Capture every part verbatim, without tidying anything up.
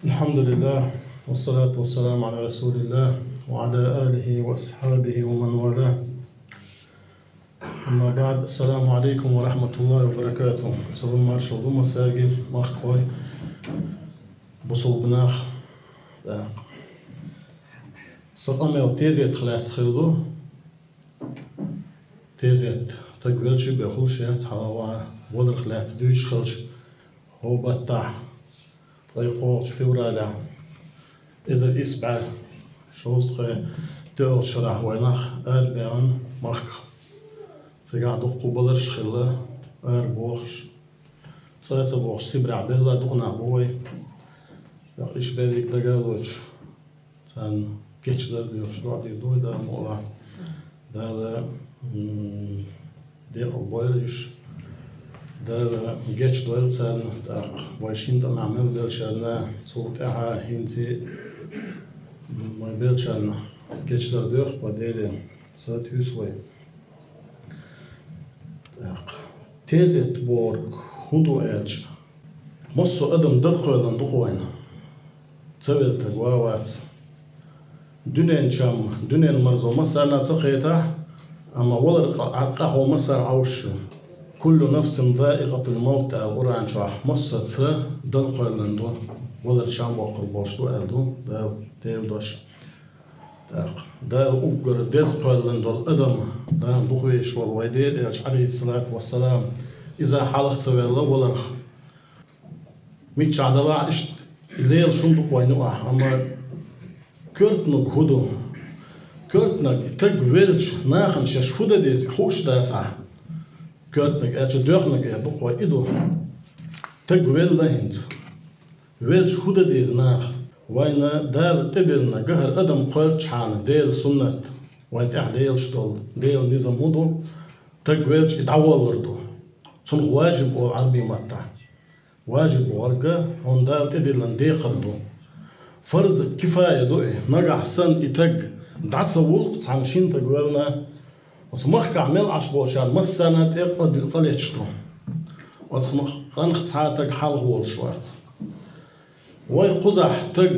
الحمد لله، والصلاة والسلام على رسول الله، وعلى آله وأصحابه ومن والاه. أما بعد، السلام عليكم ورحمة الله وبركاته. Салам-маршалла ду массаьрга, махкахой, бусалба нах. Так. Са къамаьл тезетах лаьцна хир ду. Тезет, стаг велча бехулаш яц хьалха валарах лаьцна дуьйцуш хилча, хӀокху баттахь, ткъе кхоалгӀачу февралехь, эзар исс бӀе шовзткъе тоьалгӀачу шарахь вайнах арабаьхна махках. Цигахь дуккха баларш хилла, арабохуш, цӀа а ца бохуш, Сибрехь белла дукха нах бу вай. Иштта берриг дага а лоцуш, царна гечдар доьхуш, доӀа дийр ду вай, Дала мукъалахь. Дала, м, декъал бойла уьш. Дала гечдойла царна, тӀаккха вай шина тӀамехь мел беллачарна, цул тӀаьхьа хӀинца, м, вай беллачарна гечдар доьху вай Деле. Са туьйсу вай. ТӀаккха. Тезет бохург хӀун ду аьлча, массо а адам Дала кхоьллина ду-кх вайна. Ца велла стаг ван вац. Дуьненан чам, дуьненан марзо массарна а ца кхетахь, амма валар къа-, къа-, къахьо массарна Ӏовш ю. «Куллу нафсин заикъатул мавт», аьлла Къуръан чохь, массо а цхьа Дала кхоьллина ду, валар чам боккхур болуш ду аьлла ду Дала, Делан дош. ТӀаккха Дала уггар деза кхоьллина долу адам, Дала дукха везаш волу вай Дела Элча, Ӏалайхиссалату вассалам, иза хьалха ца велла валарх. Миччахь далахь иштта лелаш хӀума ду-кх вайна юкъахь, амма коьртаниг хӀун ду? Коьртаниг, стаг велча, нахана шаьш хӀун дан деза, хууш дацахь. Коьртаниг аьлча, доьхниг эр ду-кх вай, и ду. Стаг велла хӀинца. Велча хӀун дан деза наха? Вайна Дала тӀедиллина гахар адам кхоьллинчхьана Делан суннат, вайн тӀехь лелаш долу Делан низам хӀун ду? Стаг велча и дӀаволлар ду. Цунах важиб олу Ӏарбийн маттахь. Важиб бохург хьуна Дала тӀедиллина декхар ду. Фарз кифая ду и, нагахь санна и стаг дӀа ца вуллу-кх цхьана шина стаг велна, оцу махкахь мел Ӏаш болчарна массарна а тӀе къа-, къа леташ ду. Оцу ма-, къанах цхьа а стаг хьалха волуш вац. Вай кхузахь стаг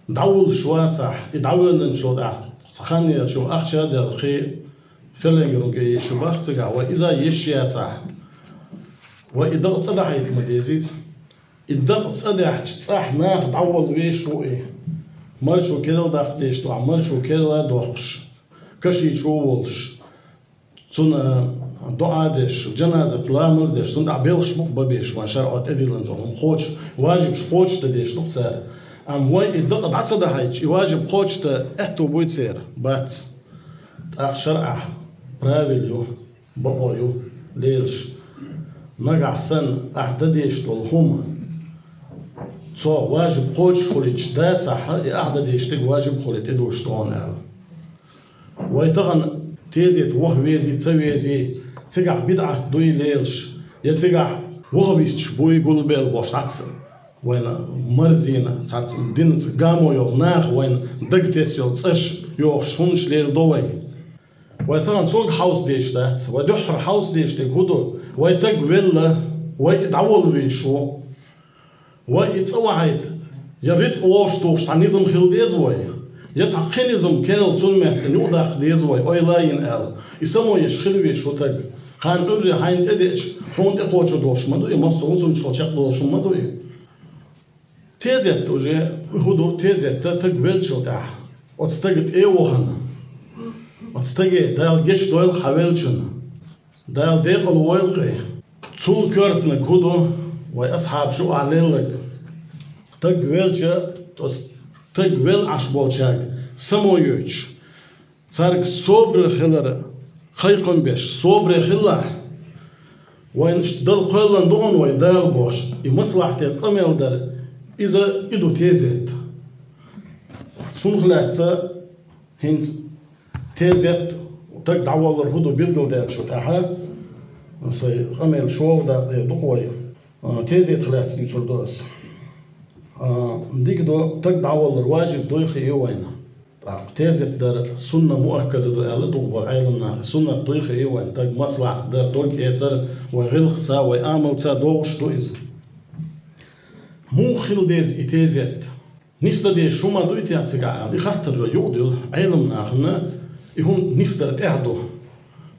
дӀавуллуш вацахь, и дӀавоьллинчул тӀаьхьа цхьа хан елча, ахча а делла, кхин феллингерунге йиш ю боху цигахь, вай иза йиш яцахь, вай и дакъа цӀа дахьийта ма дезий. И дакъа цӀа даьхьча, цӀахь наха дӀаволла везаш ву и. Марчо керла даккха дезаш ду ахь, марчо керла а доккхуш, кашичо а волуш, цунна доӀа а деш, жаназат ламаз а деш, цунна тӀехь белхаш бу-кх бан безаш, вайн шарӀо тӀедиллина долу хӀума кхочуш, важибаш кхочушдан деш ду-кх цара. Амма вай и дакъа дӀа ца дахьийтча, и важиб кхочушдан аьтто буй церан? Бац. ТӀаккха шарӀахь правил ю, бакъо ю лелаш. Нагахь санна ахь дан дезаш долу хӀума цо важиб кхочуш хуьлуьйтуш дацахь, и ахь дан дезаш дерг важиб хуьлий тӀедужуш тхуна аьлла. Вай тахана тезета ваха везий, ца везий, цигахь бидӀат дуй лелаш, я цигахь ваха висташ буй гулбелла бохуш цхьацца вайна марзийна, цхьацца динца гамо йолу наха вайна дагтесна йолу цӀераш йохуш хӀуманаш леладо вай. Вай тахана цунга хьовса дезаш дац. Вай дуьххьара хьовса дезаш дерг хӀун ду? Вай стаг велла, вай и дӀаволла везаш ву. Вай и цӀа вахьийта, я рицкъ вовшахтухуш цхьа низам хила деза вай, я цхьа кхин низам керла цунна меттана юкъадаккха деза вай, ойла а йина аьлла. И само еш хила везаш ву стаг. Кхана Ӏуьйре хьайна тӀедеача, хьуна тӀекхочур долуш ма ду и, массо а цунна чекхдолуш хӀума ма ду и. Тезет уже хӀун ду, тезет стаг веллачул тӀаьхьа, оцу стага тӀе а вахана, оцу стаге Дала гечдойла хьан веллачунна. Дала декъала войла кхин. Цул коьртаниг хӀун ду, вай асхьабаша юкъахь лелларг? Стаг велча, оцу стаг велла Ӏаш болчаьрга само йойтуш, цаьрга собаре хилар кхайкхам беш, собаре хилалахь. Вайна иштта Дала кхоьллина ду хьуна вай Дала бохуш, и маслахьте къамел дар, иза и ду тезет. Цунах лаьцна хӀинца тезет, стаг дӀаволлар хӀун ду билгалдаьллачул тӀаьхьа, сайн къамел шолгӀа дакъе ду-кх вай. А, тезетах лаьцна дуьйцур ду ас. А, дика ду, стаг дӀаволлар важиб дуй, хии вайна. ТӀаккха тезет дар сунна муаккада ду аьлла дукха болу Ӏеламнаха. Суннат дуй, хии вайна, стаг маслахьат дар, дог эцар, вай гӀиллакхца, вай амалца догӀуш ду иза. Муха хила деза и тезет? Нисдан дезаш хӀума дуй те цигахь аьлла, и хаттар йо юкъа дуьллу Ӏеламнахана, и хӀума нисдар тӀехь ду,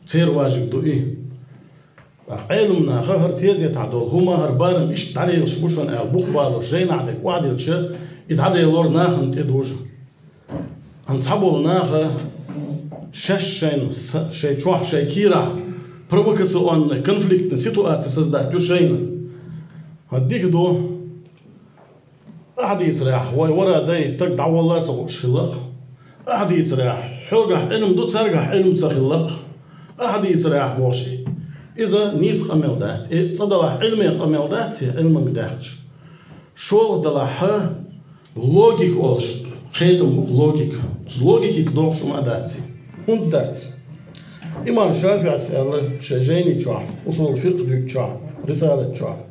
церан важиб ду и. Ткъа Ӏеламнаха хӀара тезетахь долу хӀума, хӀара барам иштта дӀалелаш бу шуна аьлла, бух балош жайнахь дерг охьадиллча, и дӀаделор нахана тӀедужу. Амма цхьаболу наха шаьш шайна са-, шайн чохь, шайн кийрахь провокационная, конфликтная ситуация создать ю шайна. ХӀара дика ду. Ахьа дийцарехь, вай вара дай таг дӀаволла а ца хууш хилла-кх. Ахьа дийцарехь, хьоьгахь Ӏилма ду, царгахь Ӏилма ца хилла-кх. Ахьа дийцарехь бохуш, иза нийса къамел дац. И цӀа далахь Ӏилме къамел дац, я Ӏилманга даьхча. ШолгӀа далахь, логика олуш, кхетам бу-кх логика. Логикица догӀуш хӀума а дац. ХӀунда дац? Имам ШафиӀис аьлла шайн жайни чохь, усул фикъхӀ дуьйцучохь, рисалат чохь.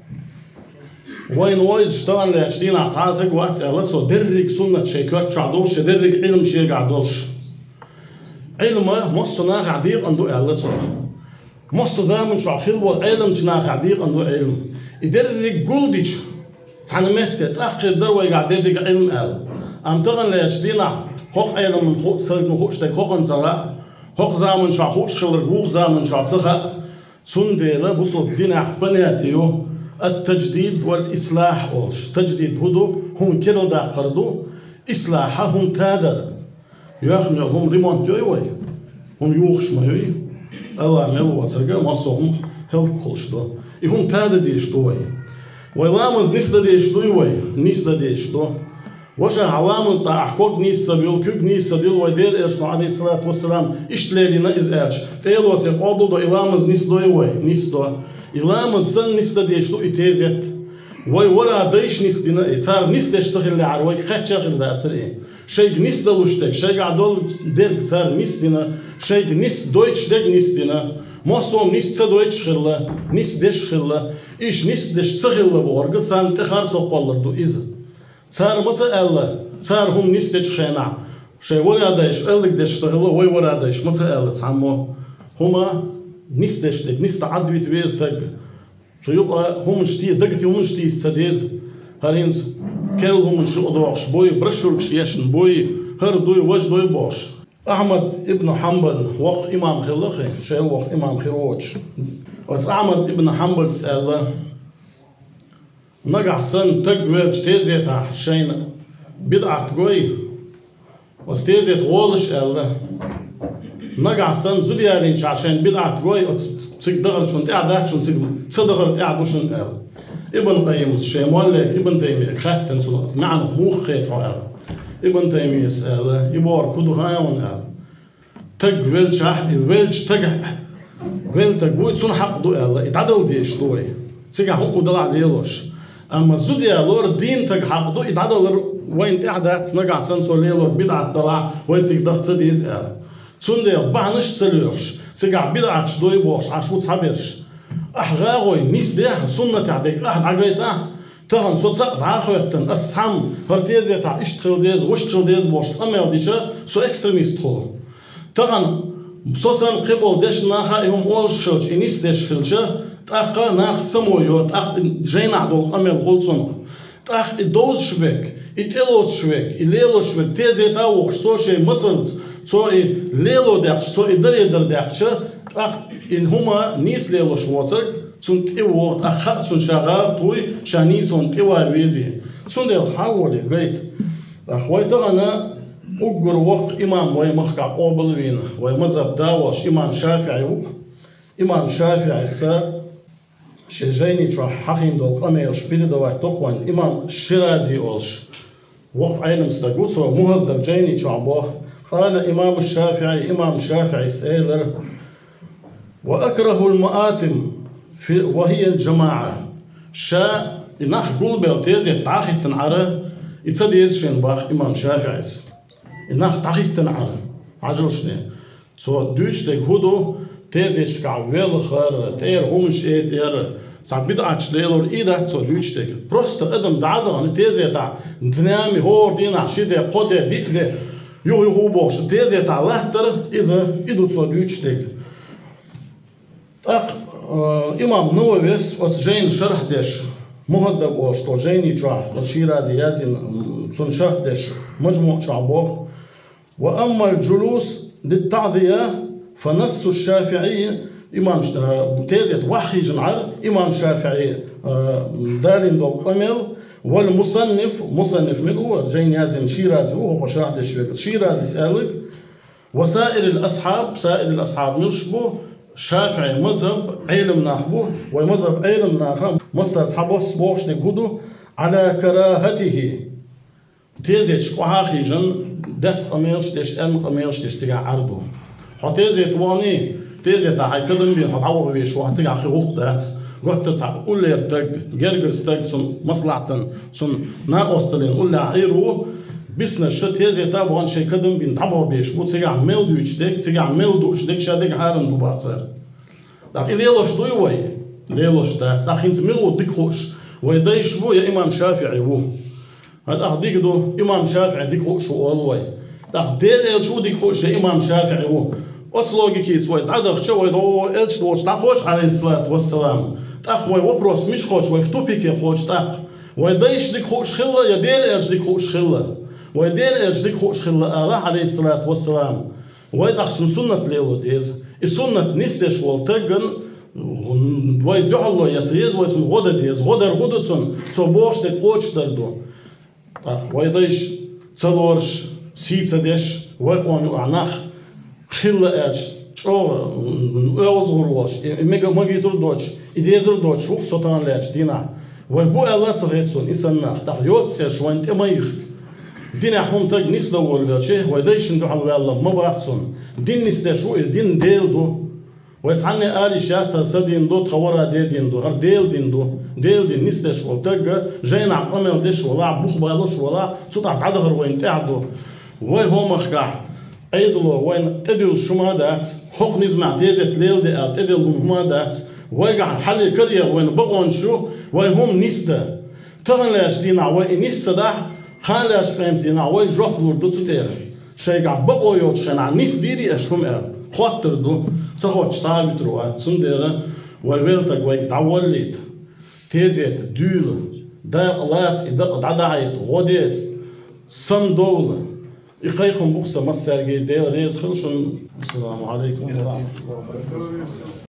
Вайна вовзаш тахана лаьттачу дийнахь цхьа а стаг вац аьлла цо, дерриг суннат шайн коьрта чохь долуш, шен дерриг Ӏилма шегахь долуш. Ӏилма массо а нахехь декъана ду аьлла цо. Массо а заманчохь хилла болу Ӏеламчу нахехь декъана ду Ӏилма. И дерриг гулдича, цхьана метте тӀаккха хир дара вайгахь дерриг Ӏилма аьлла. Амма тахана лаьттачу дийнахь хӀокху Ӏеламна ху-, стагана хууш дерг хӀокхунна ца хаьа, хӀокху заманчохь хууш хилларг вукху заманчохь ца хаьа. Цундела бусалба динехь понятие ю ат-тадждид вал-ислахь олуш. Тадждид хӀун ду? ХӀума керла даккхар ду, ислахь хӀума тадар. Йоьхна йолу хӀума ремонт йой вай? ХӀума юхуш ма юй? Алла мел воцург массо а хӀума хӀаллакьхуьлуш ду. И хӀума тада дезаш ду вай. Вай ламаз нисдан дезаш дуй вай? Нисдан дезаш ду. Ваша, хьан ламаз тӀехь ког нийса ца билла, куьг нийса ца билла, вай Делан Элчано, Ӏалайхиссалату вассалам, иштта лелийна иза аьлча, тӀелоций къобалдо и ламаз нисдой вай? Нисдо. И ламаз санна нисдан дезаш ду и тезет. Вай вара дайша нисдина и, цара нисдеш ца хиллехьара, вайга кхаьчча а хир дацара и. Шайга нисдалуш дерг, шайгахь долу дерг цара нисдина, шайга нисдойтуш дерг нисдина. Массо а нис ца дойтуш хилла, нисдеш хилла. Иша нисдеш ца хилла бохург, царна тӀе харцо кхоллар ду иза. Цара ма ца аьлла, цара хӀума нисдечу хенахь, шайн вара дайша аьлларг деш ца хилла, вай вара дайша ма ца аьлла цхьаммо. ХӀума нисдеш дерг, нисдан Ӏадвита веза стаг. Цу юкъа хӀуманаш те-, дагати хӀуманаш тийса ца деза. ХӀара хӀинца керла хӀуманаш юкъа дохуш буй, брошюркаш ешна буй, хӀара дуй, важа дуй бохуш. Ахьмад ибн Хьанбал воккха имам хилла кхин, шел воккха имам хир воцуш. Оцу Ахьмад ибн Хьанбалс аьлла: «Нагахь санна стаг велча тезетахь шайна бидӀат гой, оцу тезет гӀолаш», аьлла. «Нагахь санна зуда ялийначохь шайна бидӀат гой, оцу цига дахар шуна тӀехь дац, шуна цига ца дахар тӀехь ду шуна», аьлла. Ибн Къаййимас шайн моллега Ибн Таймияга хаьттина, цунах маьӀна муха кхета хьо аьлла. Ибн Таймияс аьлла: «И бохург хӀун ду хаьий хьуна?» аьлла. Стаг велчахь, и велча стаг, велла стаг вуй, цунна хьакъ ду аьлла, и дӀадала дезаш ду вай. Цигахь хӀуъу далахь лелош. Амма зуда ялор дийна стаг хьакъ ду, и дӀадалар вайна тӀехь дац, нагахь санна цо лелор бидӀат далахь, вай цига даха ца деза аьлла. Цундела бахьанаш а ца лоьхуш, цигахь бидӀаташ дой бохуш Ӏаш ву цхьаберш. Ахьа гӀагӀой нисдехьа, суннатехь дерг ахьа дӀагайтахьа, тахана со цхьаъ дӀа а хоьттина, ас цхьамма хӀара тезетахь иштта хила деза, вуьшта хила деза бохуш къамел дича, со экстремист хуьлу. Тахана со санна кхиболу дешна наха и хӀума олуш хилча, и нисдеш хилча, тӀаккха нах само йо, тӀаккха жайнахь долу къамел хуьлу цунах. ТӀаккха и довзуш верг, и тӀелоцуш верг, и лелош верг тезета а вохуш, цо шайн масалца, цо и лело даьккхича, цо и даре дар даьккхича, тӀаккха и хӀума нийса лелош воцург, цунна тӀе вогӀу, тӀаккха хаьа цунна ша гӀалат вуй, ша нийсонна тӀе ван везий. Цундела хьан воле гайта. ТӀаккха вай тахана уггар воккха имам вай махкахь къобал а вийна, вай мазхӀаб да волуш имам ШафиӀи ву-кх. Имам ШафиӀис шен жайни чохь хьахийна долу къамелаш передавать доккху вайн имам Ширази олуш. Воккха Ӏелам стаг ву цо, «МухӀаззаб» жайни чохь боху: «Къала имаму ШафиӀи», имам ШафиӀис элира: «Ва акрахул маатим фи, ва хӀиял жамаӀа». Ша и нах гулбелла тезет дӀахӀиттина Ӏара, и ца деза шена боху имам ШафиӀис. И нах дӀахӀиттина Ӏара, хьажалшне. Цо дуьйцуш дерг хӀун ду, тезеташкахь велхар, тӀера хӀуманаш этӀер, цхьа бидӀаташ лелор, и дац цо дуьйцуш дерг. Просто адам дӀа а дахана тезетахь, днами, хӀора дийнахь ши де, кхо де, диъ де, юха-юха бохуш, тезетахь латтар, иза, и ду цо дуьйцуш дерг. ТӀаккха, э, имам Нававис оцу жайна шархь деш, МухӀаззаб олуш долу жайни чохь, оцу Ширази яздина, м, цунна шарх деш, МажмуӀ чохь боху: «Ва аммал джулус литтаъзия, фа нассу ШафиӀи», имам Ш-, а, тезет ваххийжинхьара имам ШафиӀи, а, далийна долу къамел, вал мусанниф, мусанниф мила ву, жайни яздина Ширази ву, хӀокхо шарх деш верг, Ширазис аьлларг, ва саирил асхьаб, саирил асхьаб муьлш бу, ШафиӀи мазхаб Ӏелам нах бу, вай мазхаб Ӏелам наха массара цхьабосса бохуш дерг хӀун ду, Ӏала карахатихи. Тезеташ кӀохьа а хийжина, дас къамелаш деш, эрна къамелаш деш цигахь Ӏар ду. Хьо тезет вахний, тезетахь хьайн кадам бина хьо дӀаваха везаш ву, хьан цигахь хи гӀуллакх дац. Готта цхьа уллера стаг, гергара стаг цунна маслахьатан, цунна накъосталлин уллехь Ӏийр ву, биснаша тезета а бахана шайн кадам бина дӀабаха безаш ву, цигахь мел дуьйцуш дерг, цигахь мел дууш дерг, ша дерг хьарам ду боху цара. ТӀаккха и лелош дуй вай? Лелош дац. ТӀаккха хӀинца мила ву дика хууш? Вай дайша ву я имам ШафиӀи ву? ХӀан тӀаккха дика ду, имам ШафиӀи дика хууш ву олу вай. ТӀаккха Делан элча ву дика хууш я имам ШафиӀи ву? Оцу логикица вай дӀадахча, вай догӀу элча волчу дӀахочу, Ӏалайхиссалату вассалам. ТӀаккха вай вопрос мича кхочу, вай в тупике кхочу тӀаккха. Вай дайша дика хууш хилла я Делан элча дика хууш хилла? Вай Делан элча дика хууш хилла ала, Ӏалайхиссалату вассалам. Вай тӀаккха цунна суннат лело деза. И суннат нисдеш волу тагган вай дуьхьало ян ца еза, вай цунна гӀо дан деза. ГӀо дар хӀун ду цунна? Цо бохуш дерг кхочушдар ду. ТӀаккха вай дайша ца лоруш, сий ца деш, вай къоман юкъахь нах хилла аьлча, чӀогӀа, м, оьгӀазгӀур волуш, и, и мега-, магийтур доцуш, и дезар доцуш ву-кх со тахана лаьттачу дийнахь. Вай бу аьлла а ца хета суна и санна нах, тӀаккха йоццуш шайна тӀе ма йихка. Динехь хӀума таг нисдан волавелча, вай дайшна дуьхьал ваьлла ма боху цунна. Дин нисдеш ву и, дин Дела ду. Вай цхьанне а ала йиш яц, хӀара сан дин ду, тхан вара де дин ду, хӀара Делан дин ду. Делан дин нисдеш волу тагга, жайнахь къамел деш валахь, бух балош валахь, цу тӀехь дӀадахар вайна тӀехь ду. Вай хӀокху махкахь Ӏедало вайна тӀедуьллуш хӀума а дац, хӀокху низамехь тезет леладе аьлла тӀедиллина хӀума а дац. Вайгахь хьале караяр вайна бакъонаш ю, вай хӀума нисдан. Тахана лаьттачу дийнахь вай и нисдахь, кхана лаьттачу къематдийнахь вай жоп лур ду цу тӀера. Шайгахь бакъо йоцучу хенахь нисдийрий аша хӀума аьлла, хоттур ду, ца хоттуш схьа а вуьтур вац. Цундела вай велла таг вайга дӀаволлийта, тезет дуьйла, дакъа лаца и дакъа дӀадахьийта, гӀо деса, самадовла. И кхайкхам бу-кх сан массаьрга, Дела реза хуьлда шуна. Ассаламу Ӏалайкум ва рахьматуллахӀи ва баракатухӀ.